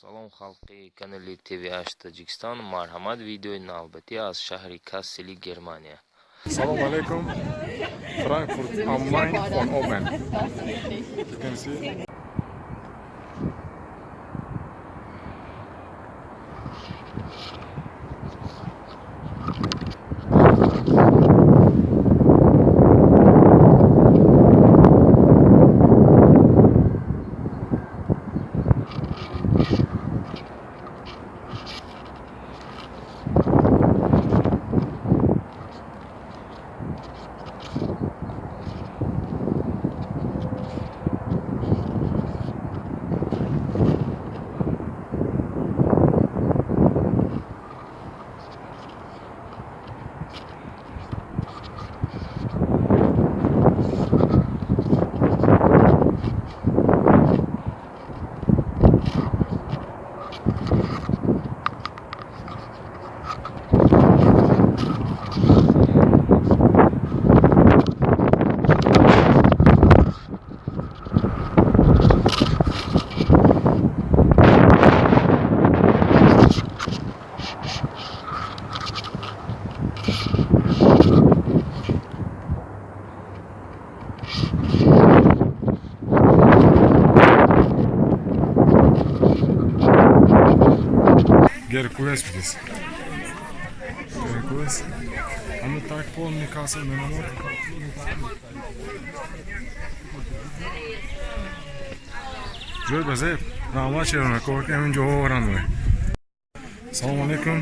Салом, халқи канали ТВH Таҷикистон. Марҳамат, видеои навбатӣ аз шаҳри Кассели, Германия. Салом алейкум. Frankfurt am Main von oben. You can see. Геркулес будес. Геркулес. Ами так по Ньюкасл менамуд. Ҷой ба зеб. Раҳмат, шеронако, ки ҳамин ҷоҳо оваранд. Салом алейкум.